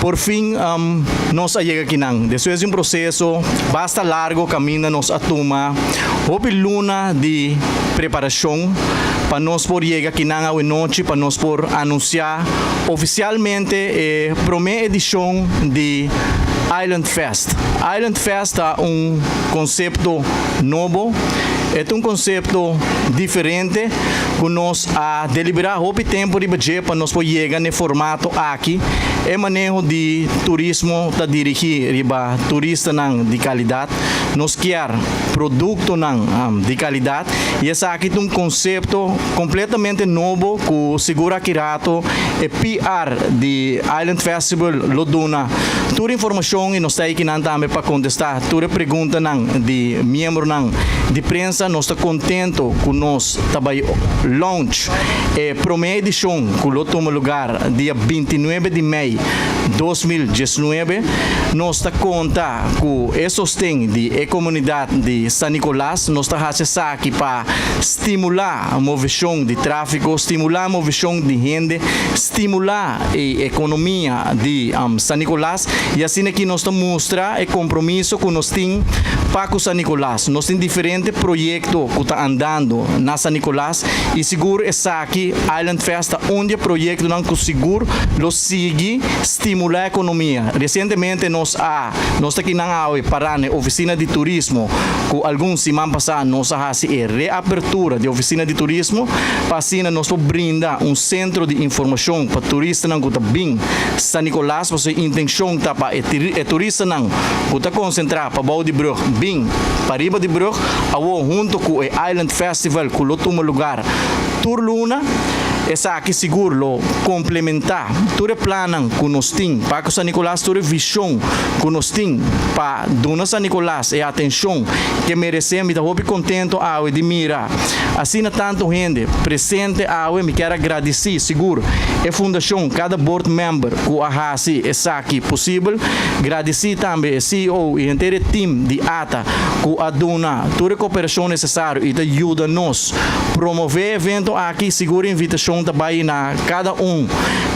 Por fin nos a yega akinan. Despues di un proseso basta largo kaminda nos a tuma hopi luna di preparashon pa nos por yega akinan awenochi pa nos por anunsiá ofisialmente e promé edishon di Island Fest. Island Fest ta un konsepto nobo, e ta un konsepto diferente ku nos a deliberá hopi tempu riba dje pa nos por yega na e formato aki. E maneho di turismo ta dirigí riba turistanan di kalidat. Nos kier produktonan di kalidat i esaki ta un konsepto kompletamente nobo ku sigur aki rato e PR di Island Festival lo duna tur informashon i nos ta akinan tambe pa kontestá tur e preguntanan di miembronan di prensa. Nos ta kontento ku nos ta bai launch e promé edishon ku lo tuma lugar dia 29 di mei 2019. Nos ta konta ku e sosten di e komunidat di San Nicolas. Nos ta hasi esaki pa stimulá moveshon di tráfiko, stimulá moveshon di hende, stimulá e ekonomia di San Nicolas i asina aki nos ta mustra e kompromiso ku nos tin pa ku San Nicolas. Nos tin diferente proyekto ku ta andando na San Nicolas i sigur esaki Island Fest ta un di e proyektonan ku sigur lo sigui stimulá ekonomia. Resientemente nos a nos ta kinan awe pará na e ofisina di turismo ku algun siman pasá nos a hasi e reapertura di e ofisina di turismo pa asina nos por brinda un sentro di informashon pa turistanan ku ta bin San Nicolas pasobra e intenshon ta pa e turistanan ku ta konsentrá pabou di brug bin pariba di brug awor hunto ku e Island Festival ku lo tuma lugar tur luna. Esaki sigur lo komplementá tur e plannan ku nos tin pa ku San Nicolas, tur e vishon ku nos tin pa duna San Nicolas e atenshon ke meresé. Mi ta hopi kontento awe di mira asina tantu hende presente awe. Mi kier a gradisí sigur e fundashon, kada board member ku a hasi esaki posibel. Gradisí tambe e CEO i henter e team di ata ku a duna tur e koperashon nesesario i ta yuda nos promové e evento aki. Sigur e invitashon ta bai na kada un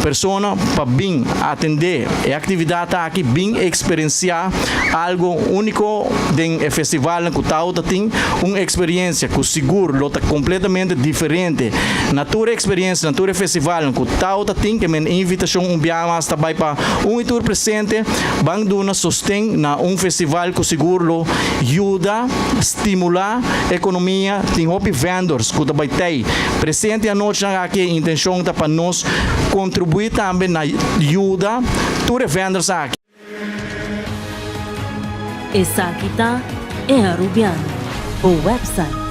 persona pa bin atendé e aktividat aki, bin eksperensiá algo úniko den e festivalnan ku tau ta tin, un eksperensia ku sigur lo ta kompletamente diferente na tur e eksperensia, na tur e festivalnan ku tau ta tin. Ke men e invitashon un biaha mas ta bai pa un i tur presente, ban duna sosten na un festival ku sigur lo yuda stimulá ekonomia. Tin hopi vendors ku ta bai tei presente anochinan aki. E intenshon ta pa nos kontribuí tambe na yuda tur e vendors aki. Esaki ta E Arubiano, bo website.